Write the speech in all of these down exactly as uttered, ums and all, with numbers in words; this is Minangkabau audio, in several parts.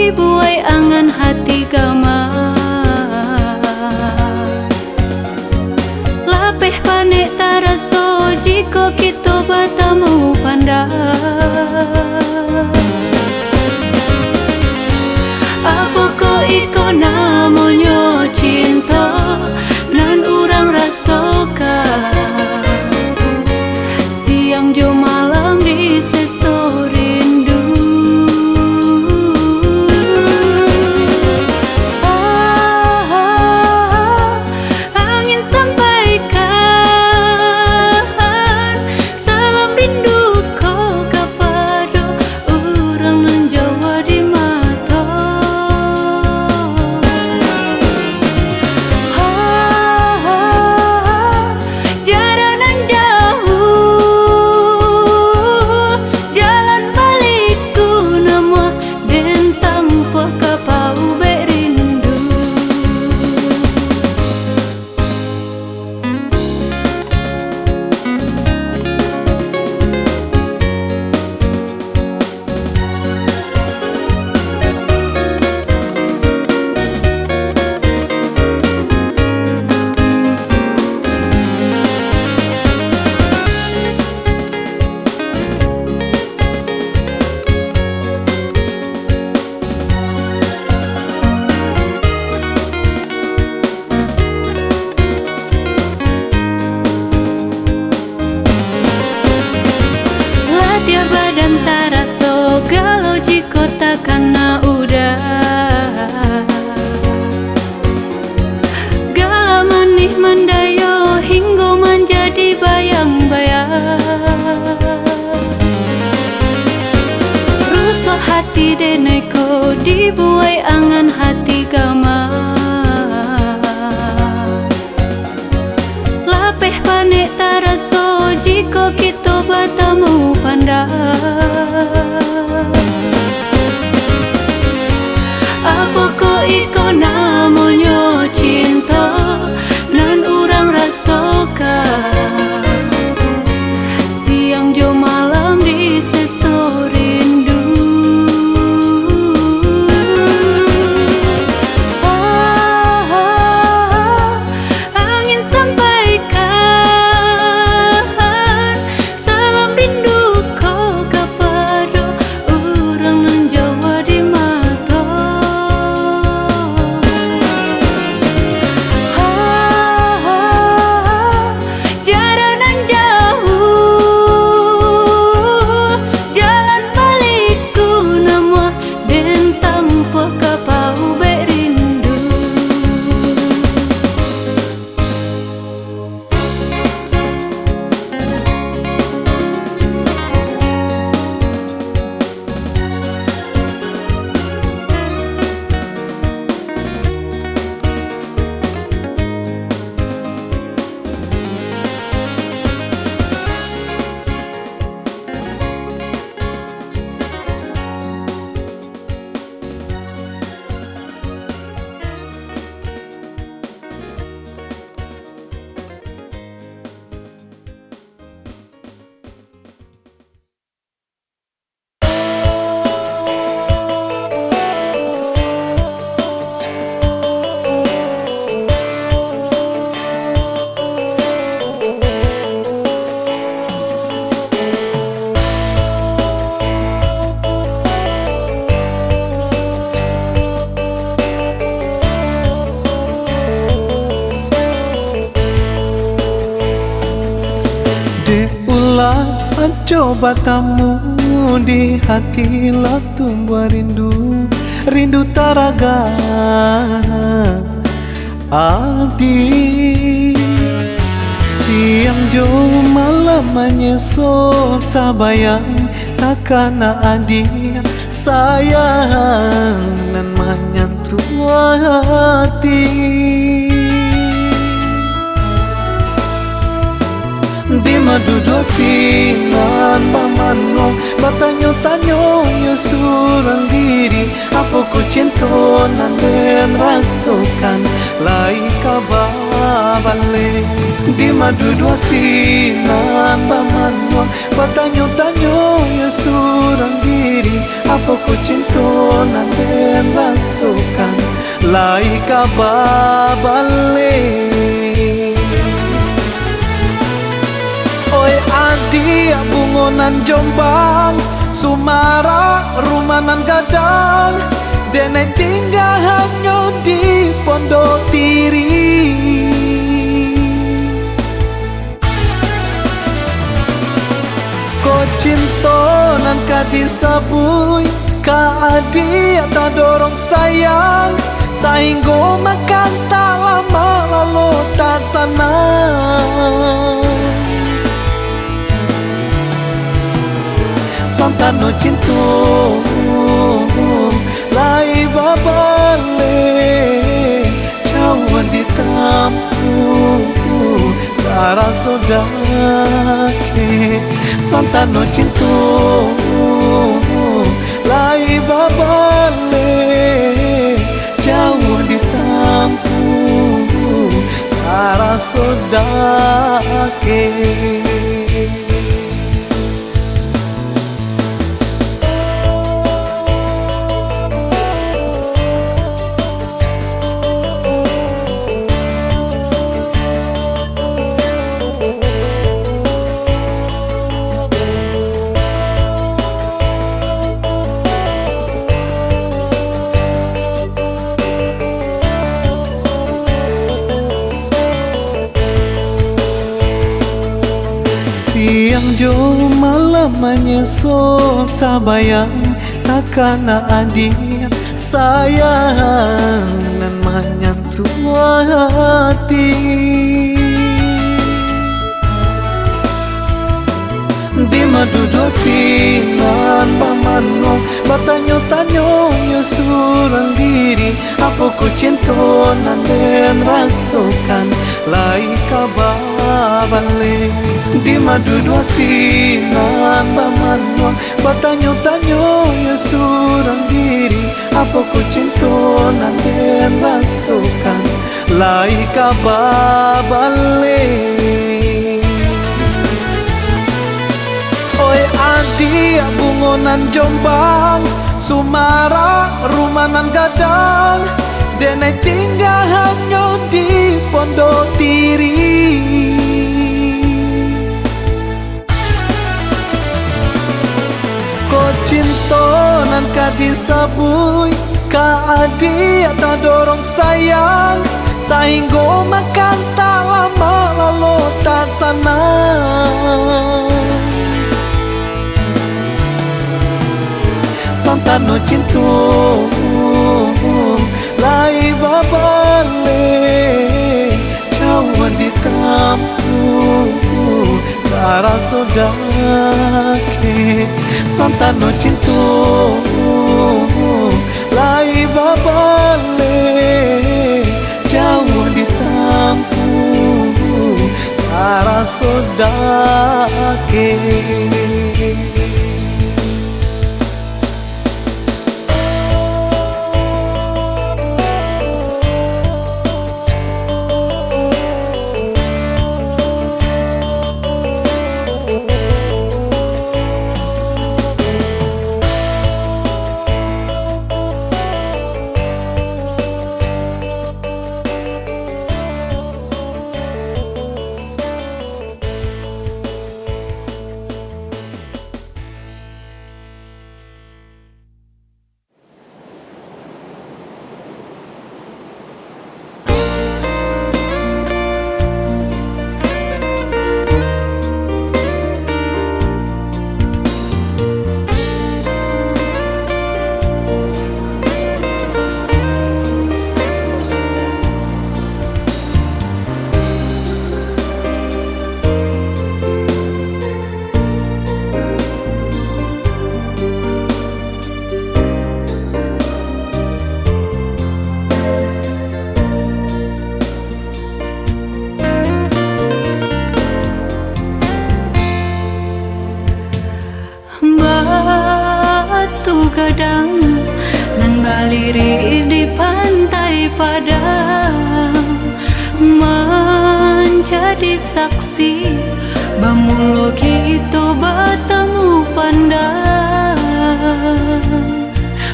Dibuwek angan hati gama. Lapeh panek taraso jikok kito batamu pandak. Apokoh iko namonyo cinto nan urang rasokan? Siang jo malam diseso rindu. Ah, angin sampaikan salam rindu ko kapado urang nan jauah di mato. Ha, ha, ha, jarak nan jauah, jalan baliak ko namuah, den tampuah ka paubek rindu. Latiah badan taraso galo jikok takana uda. Gala manih mandayo hinggo manjadi bayang-bayang. Rusuah hati denai ko dibuwek angan hati gama. Lapeh panek taraso jikok kito batamu pandak. Apokoh iko namonyo cinto nan urang rasokan? Siang jo malam diseso rindu. Ah, angin sampaikan salam rindu ko kapado urang nan jauah di mato. Ha, ha, ha, jarak nan jauah, jalan baliak ko namuah, den tampuah ka paubek rindu. Dek ulah anco batamu, di hati lah tumbuah rindu, rindu taraga adik. Siang jo malam manyeso tabayang, takana adik sayang nan manyantuang hati. Dima duduak sinan bamanong, batanyo-tanyo yo surang diri, apokoh cinto nan den rasokan lai ka babaleh? Dima duduak sinan bamanuang, batanyo-tanyo yo surang diri, apo ko cinto nan den rasokan, lai ka babaleh. Oi adiak bungo nan jombang, sumarak rumah nan gadang, denai tingga hanyo di Pondok Tiri. Ko cinto nan ka disabuik, ka adiak tadorong sayang, sainggo makan tak lamak lalu tak sanang. Santano cinto lai babaleh, jauah ditampuah, taraso dakek. Santano cinto lai babaleh, jauah ditampuah, taraso dakek. Siang jo malam manyeso tabayang, takana adiak sayang nan manyantuang ati. Dima duduak sinan bamanuang, batanyo-tanyo yo surang diri, apo ko cinto nan den rasokan, lai ka babaleh. Dima duduak sinan bamanuang, batanyo-tanyo yo surang diri, apo ko cinto nan den rasokan, lai ka babaleh. Oi adiak bungo nan jombang, sumarak rumah nan gadang, denai tingga hanyo di Pondok Tiri. Ko cinto nan ka disabuik, ka adiak tadorong sayang, sainggo makan tak lamak lalu tak sanang. Santano cinto lai babaleh, jauah ditampuah, taraso dakek. Santano cinto lai babaleh, jauah ditampuah, taraso dakek. Batu gadang nan balirik di pantai Padang, manjadi Di saksi, bamulo kito batamu pandang.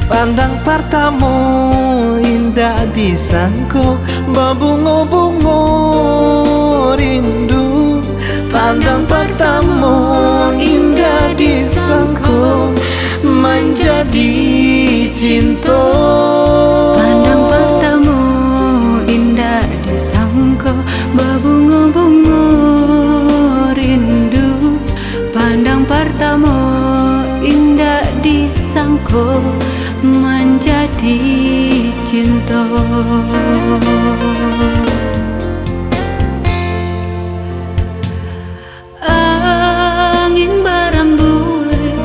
Pandang partamo indak disangko, babungo-bungo rindu. Pandang partamo indak disangko, manjadi cinto. Pandang partamo indak disangko, babungo-bungo rindu. Pandang partamo indak disangko, manjadi cinto. Angin barambuik,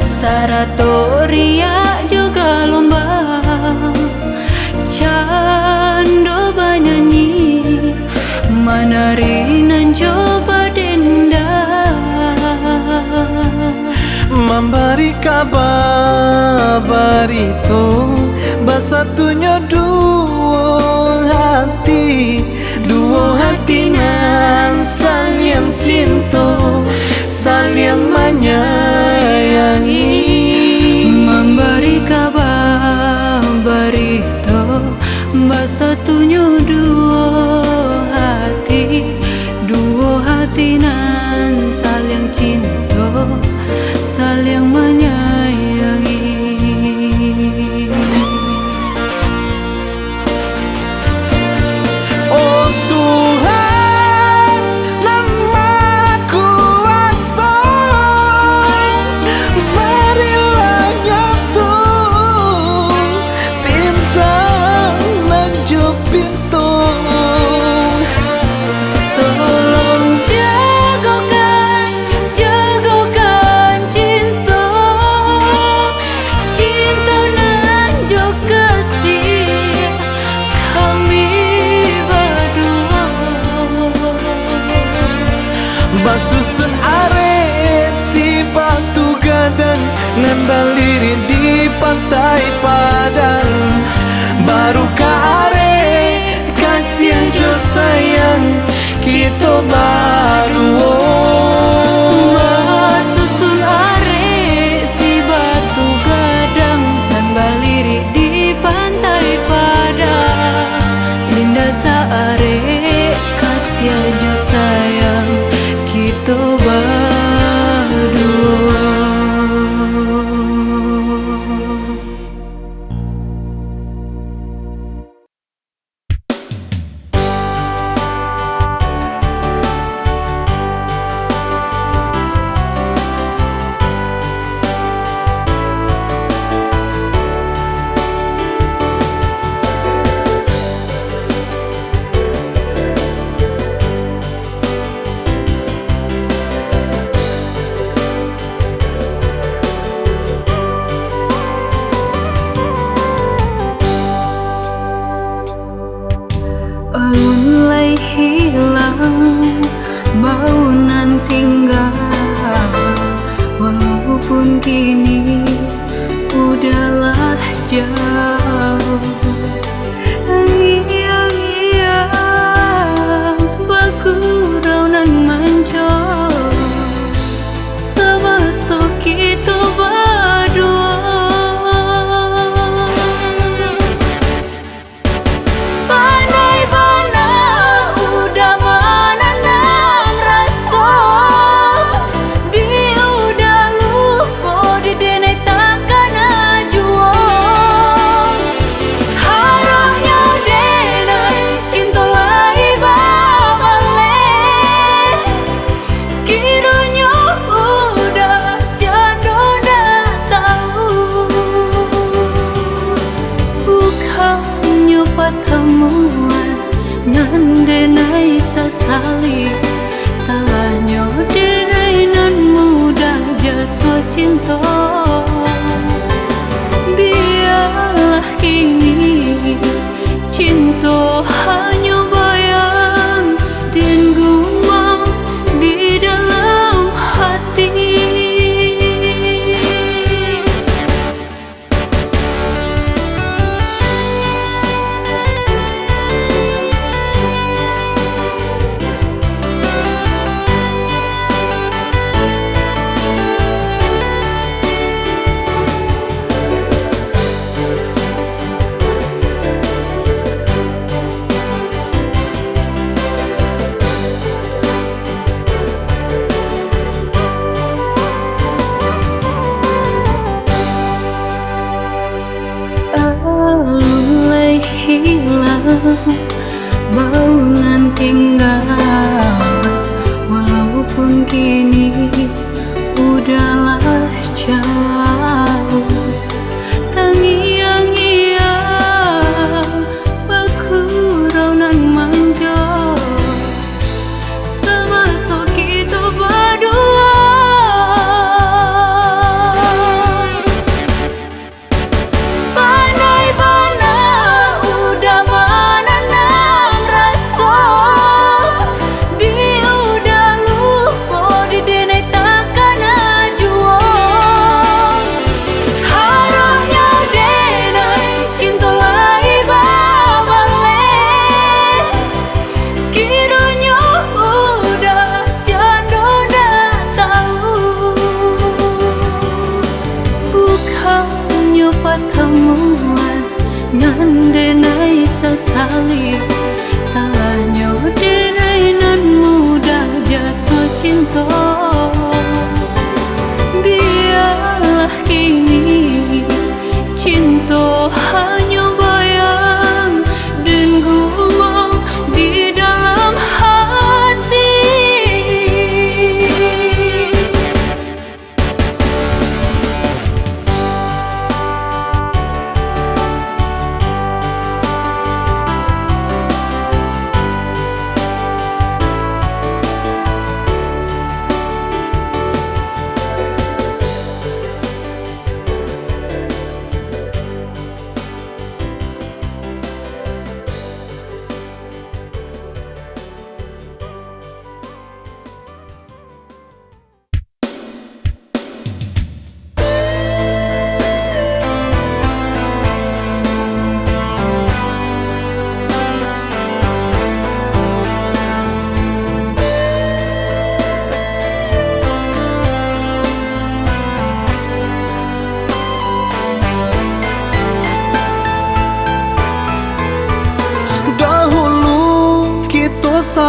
sarato riak jo galombang, cando banyanyi, manari nan jo badendang. Mambari kaba, barito, basatunyo duo hati. Duo hati nan saliang cinto, saliang manyayangi. Mambari kaba, barito, basatunyo duo hati. Duo hati nan saliang cinto, saliang manyayangi. Oh Tuhan nan Maha Kuaso, barilah nyo tu bintang nan jo pintu. Tolong jagokan, jagokan cinto, cinto nan jo kasih kami baduo. Basusun arek si batu gadang nan balirik di Pantai Padang. Baru ka arek kasih jo sayang kito baduo. Basusun arek si batu gadang nan balirik di Pantai Padang. Indak saarek kasih jo sayang kito baduo.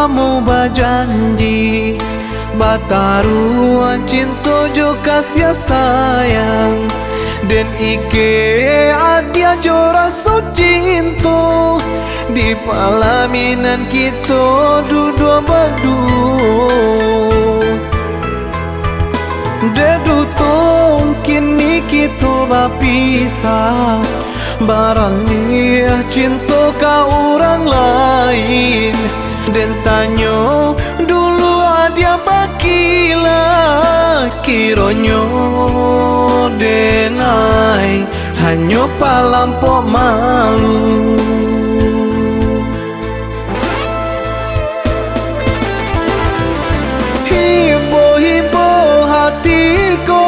Kamu bajanji bataruah cinto jo kasiah sayang, den ikek adiak jo raso cinto di palaminan kito duduak baduo. Dek dutong kini kito bapisah, baraliah cinto ka urang lain. Den tanyo dulu adiak bakila, kironyo denai hanyo palampok malu. Hibo-hibo hati ko,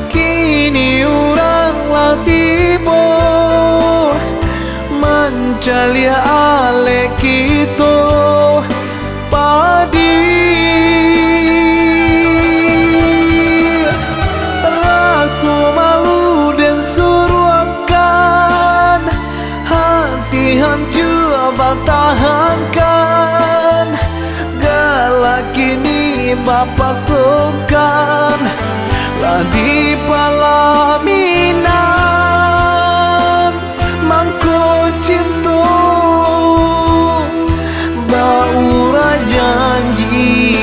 kini urang lah tibo, mancaliak alek kito padi. Raso malu den suruahkan, hati hancua batahankan, galak kini bapasokan, lah di palaminan mangko cinto baurang janji.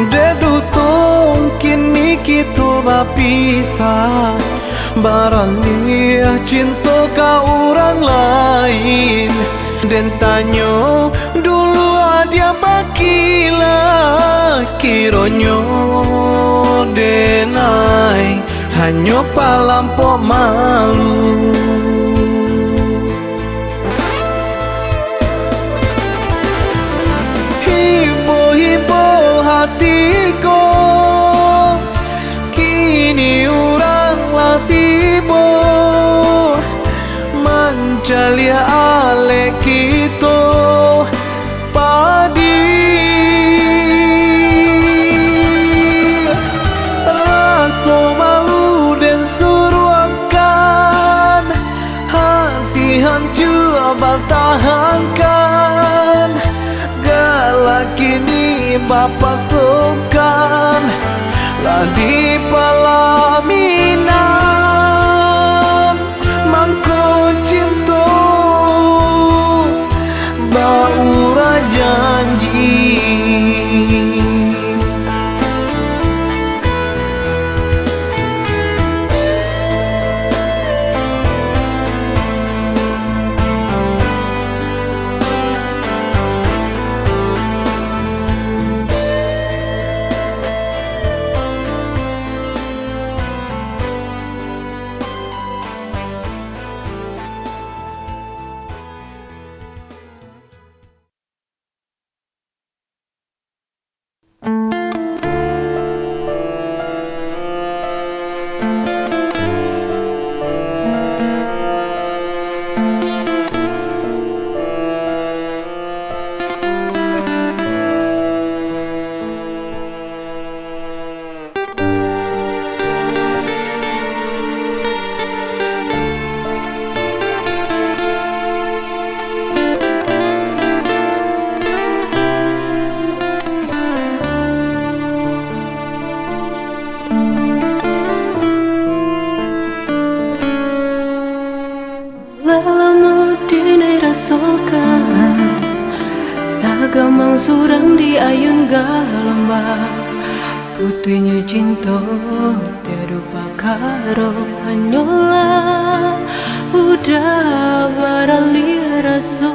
Dek dutong kini kito bapisah, baraliah cinto ka urang lain. Den tanyo dulu adiak bakila, kironyo denai hanyo palampok malu. Hibo-hibo hati ko, kini urang lah tibo, mancaliak alek kito padi. Raso malu den suruahkan, hati hancua batahankan, galak kini bapasokan, lah di palaminan mangko cinto baurang janji. Lah lamo dinai rasokan, tagamang surang di ayun galombang. Putuihnyo cinto tiado pakaro, hanyolah udah baralih raso.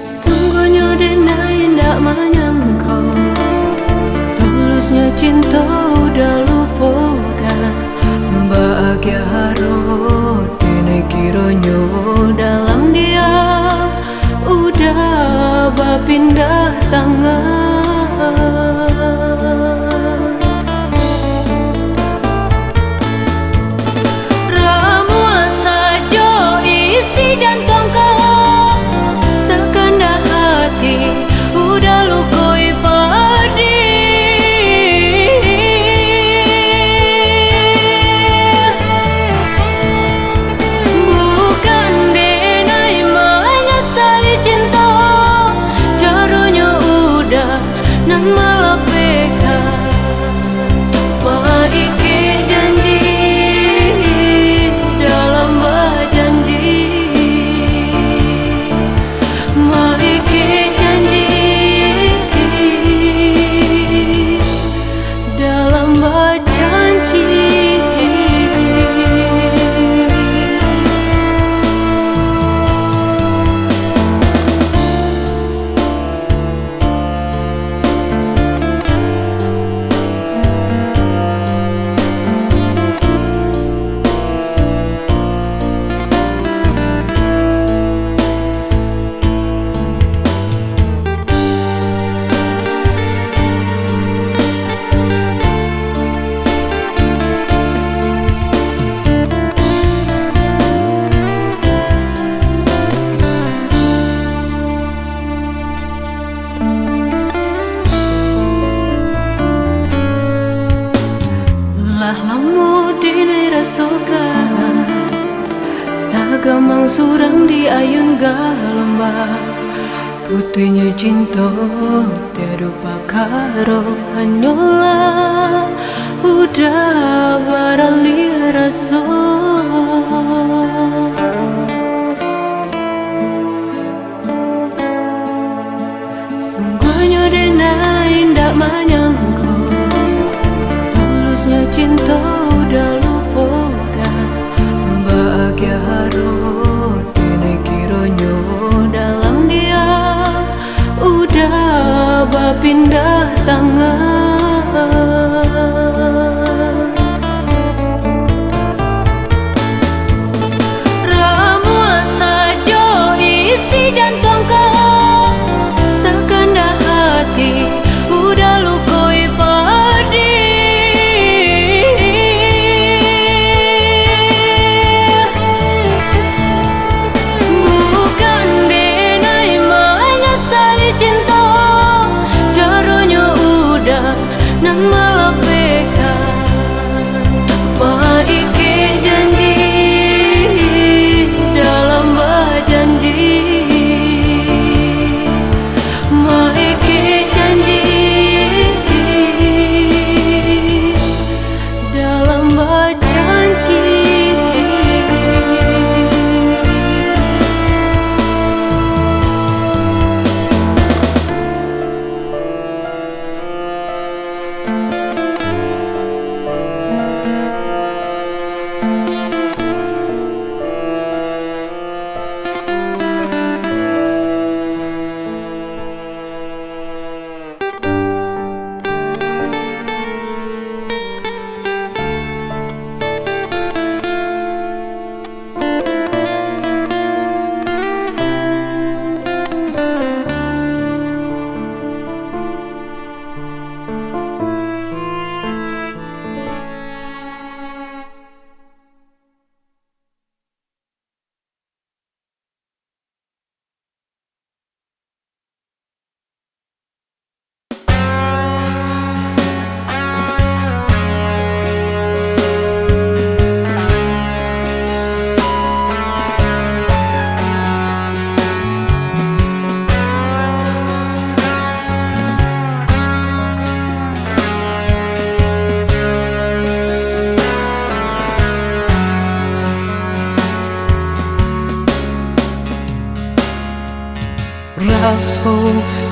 Sungguahnyo denai indak manyangko, tulusnyo cinto udah lupokan. Baagiah harok denai kironyo dalam pindah tangan. Ramuah sajo isi jantuang ko, sakandak hati udah lukoi padih. Bukan denai manyasali cinto, caronyo udah nan malapehkan. Maikek janji dalam bajanji, maikek janji dalam bajanji. Lah lamo denai rasokan, tagamang surang di ayun galombang. Putuihnyo cinto tiado pakaro, hanyolah udah baralih raso. Sungguahnyo denai indak manyangko, tulusnyo cinto udah lupokan. Baagiah harok denai kironyo dalam diam udah bapindah tangan. Ramuah sajo isi jantuang ko, sakandak hati udah lukoi padih. Bukan denai manyasali cinto, caronyo udah nan malapehkan. Maikek janji dalam bajanji, maikek janji dalam bajanji. Raso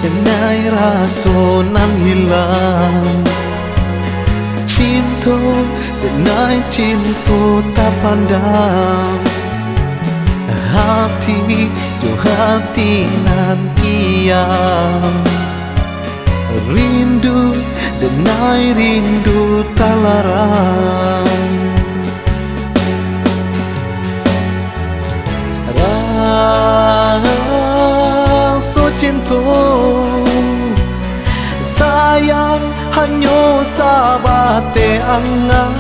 denai raso nan hilang, cinto denai cinto tapandang, hati jo hati nan diam. Rindu denai rindu talarang. Raso cinto Te angan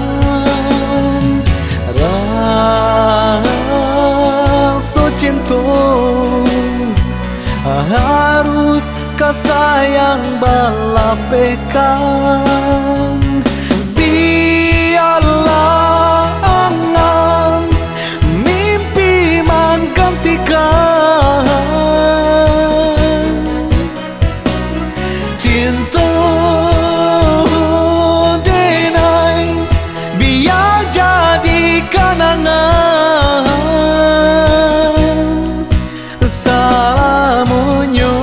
raso cinto harus ka sayang balapehkan. Bialah angan mimpi manggantikan. Cinto denai bia jadi kanangan salamonyo,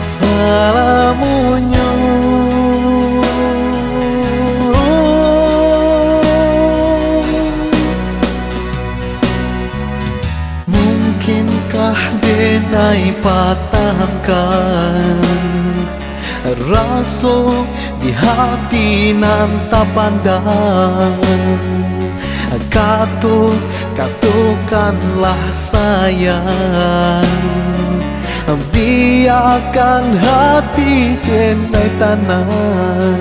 salamonyo. Mungkinkah denai patahkan raso di hati nan tapandam? Kato, katokanlah sayang, biakan hati denai tanang.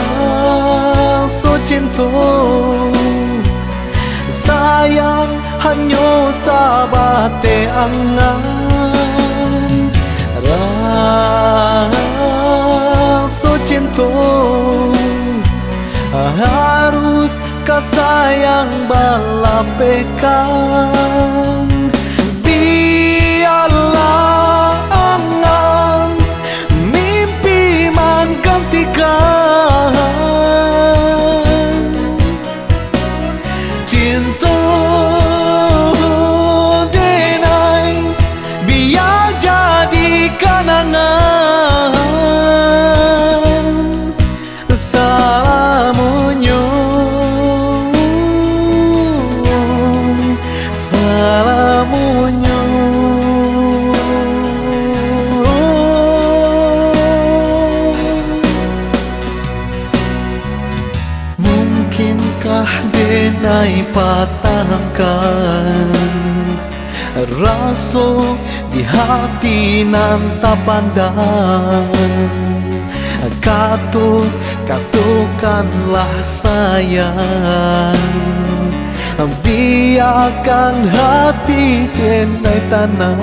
Raso cinto sayang hanyo sabateh angan. Raso cinto harus ka sayang balapehkan. Bialah angan mimpi manggantikan. Cinto denai bia jadi kanangan salamonyo, salamonyo. Mungkinkah denai patahkan raso di hati nan tapandam? Kato, katokanlah sayang, biakan hati denai tanang.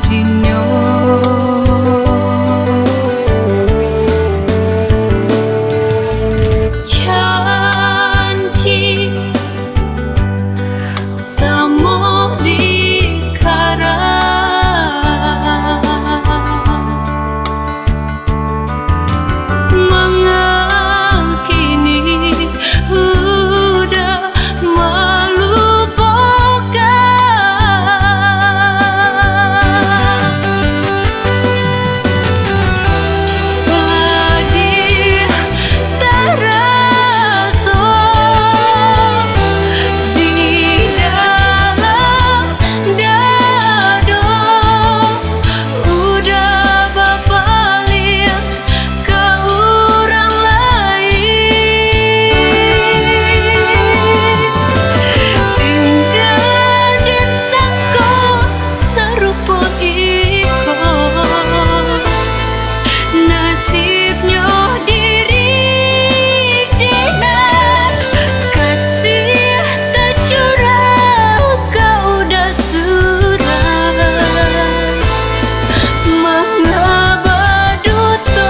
dinyo. Janji samo dikarang. Manga kini udah malupokan. Padih taraso di dalam dado. Udah bapaliang ka urang lain. Indak den sangko sarupo iko nasibnyo diri dek nan kasih tacurah ka udah surang. Manga badutoi.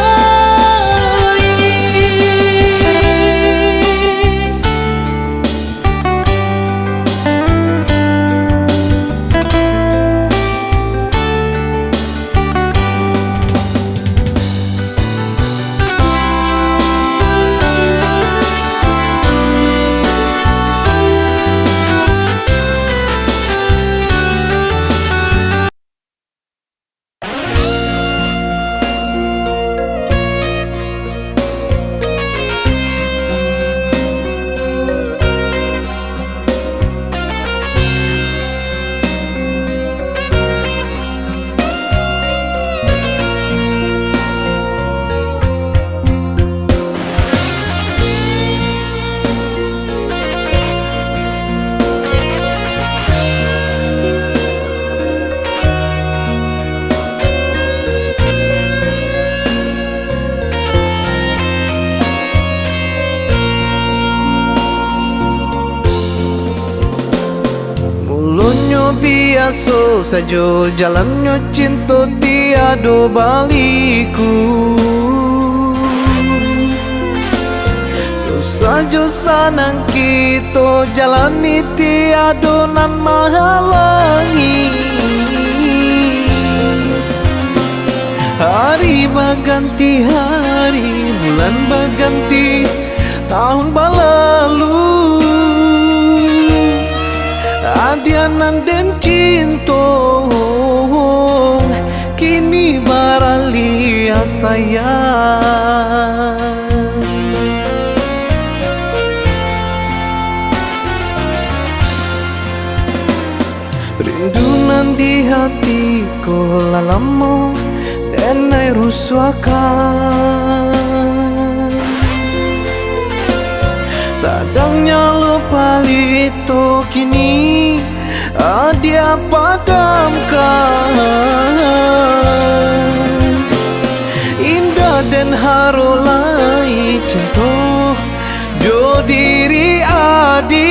Mulonyo biaso sajo, jalannyo cinto tiado baliku. Susah jo sanang kito jalani, tiado nan mahalangi. Hari baganti hari, bulan baganti tahun balalu. Adiak nan den cinto, kini baralih sayang. Rindu nan di hati ko lah lamo den ai rusuahkan. Sadang nyalo palito kini adiak padamkan. Indak den haro lai cinto jo diri adiak.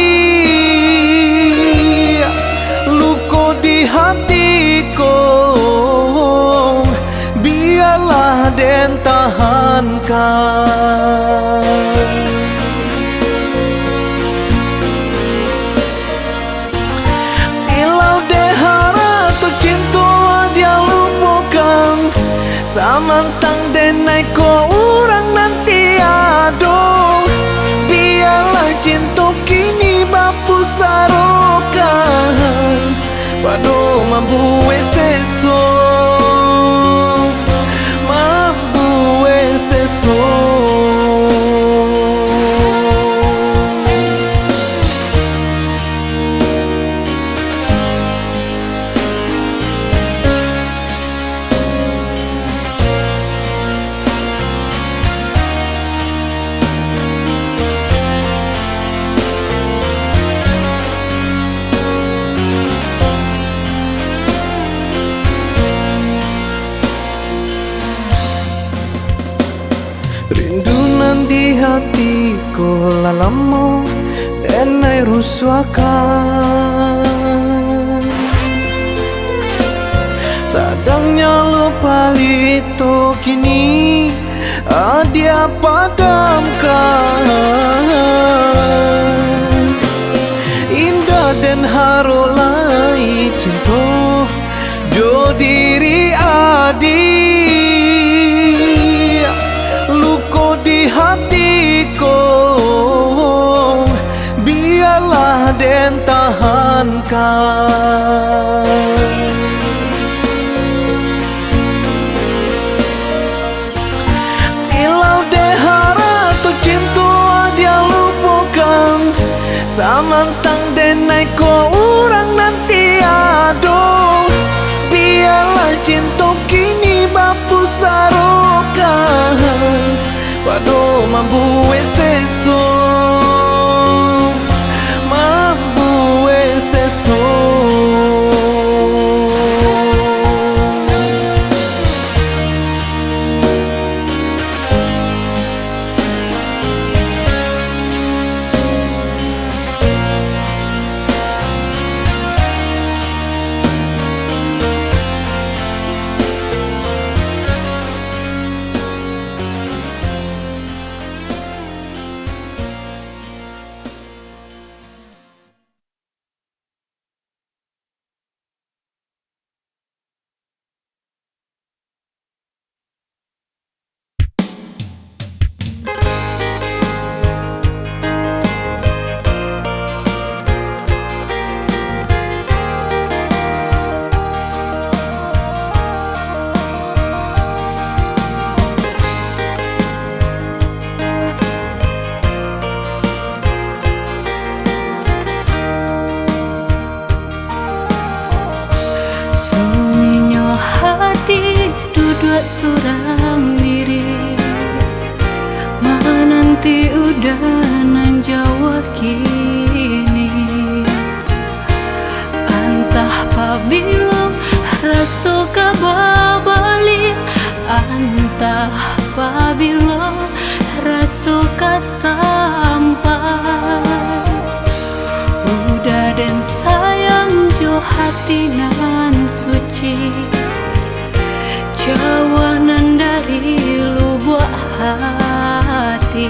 Luko di hati ko, bialah den tahankan. Silau dek harato cinto lah dilupokan, samantang denai ko urang nan tiado. Bialah cinto kini bapusarokan, pado mambuek seso, mambuek seso. Rindu nan di hati ko lah lamo denai rusuahkan. Sadang nyalo palito kini, adia padamkan. Indak den haro lai cinto jo diri adia. Luko di hati ko, bialah den tahankan. Silau dek harato cinto adia lupokan, samantang denai ko urang nan tiado. Bialah cinto kini bapusarokan, pado mambuek seso, mambuek seso. Sunyinyo hati duduak surang diri, mananti udan nan jauah kini. Antah pabilo raso ka babaliak, antah pabilo raso ka sampai. Uda den sayang jo hati nan suci, jauah nan dari lubuak hati.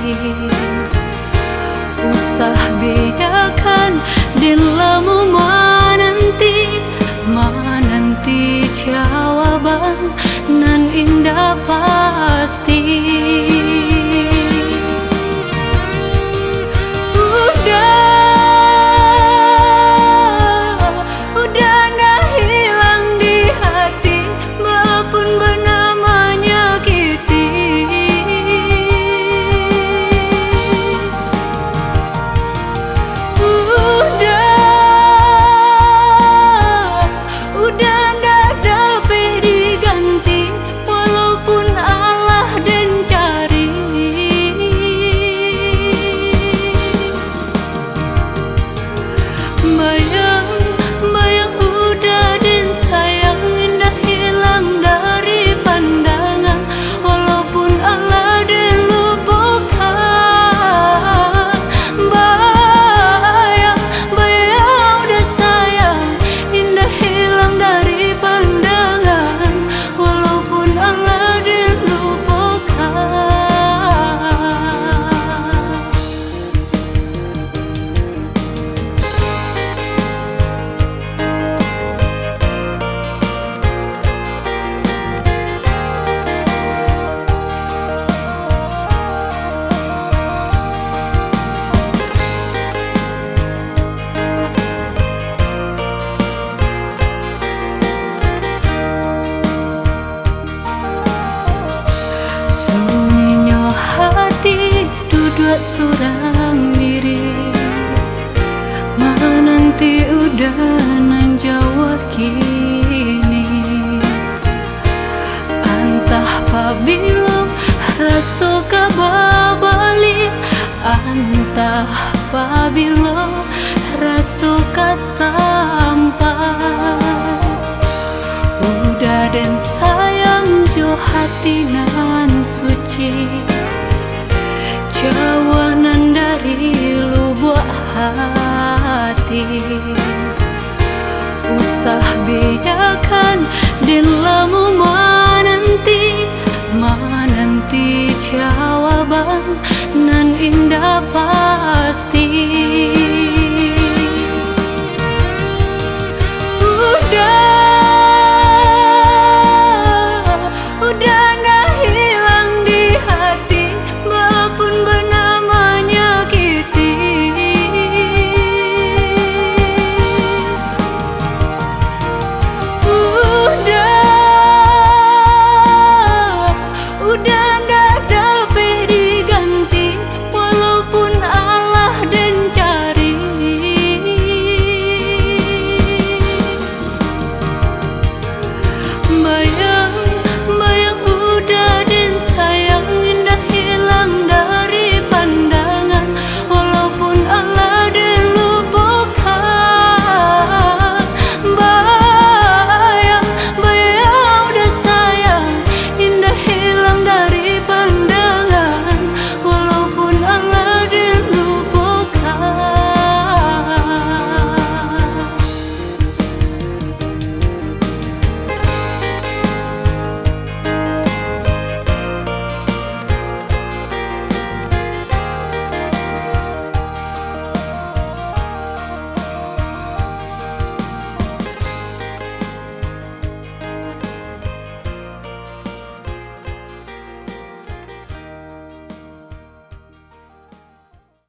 Usah biakan den lamo mananti, mananti jawaban nan indak pasti. Uda, uda ndak hilang di hati, baa pun bana manyakiti. Uda, uda ndak dapek diganti, walaupun alah den cari. Bayang, bayang uda den sayang, indak hilang dari pandangan, walaupun alah den lupokan. Bayang, bayang uda sayang, indak hilang dari pandangan, walaupun alah den lupokan. Sunyinyo hati duduak surang diri, mananti uda nan jauah kini. Antah pabilo raso ka babaliak, antah pabilo raso ka sampai. Uda den sayang jo hati nan suci, jauah nan dari lubuak hati. Usah biakan Lamo mananti, mananti jawaban nan indak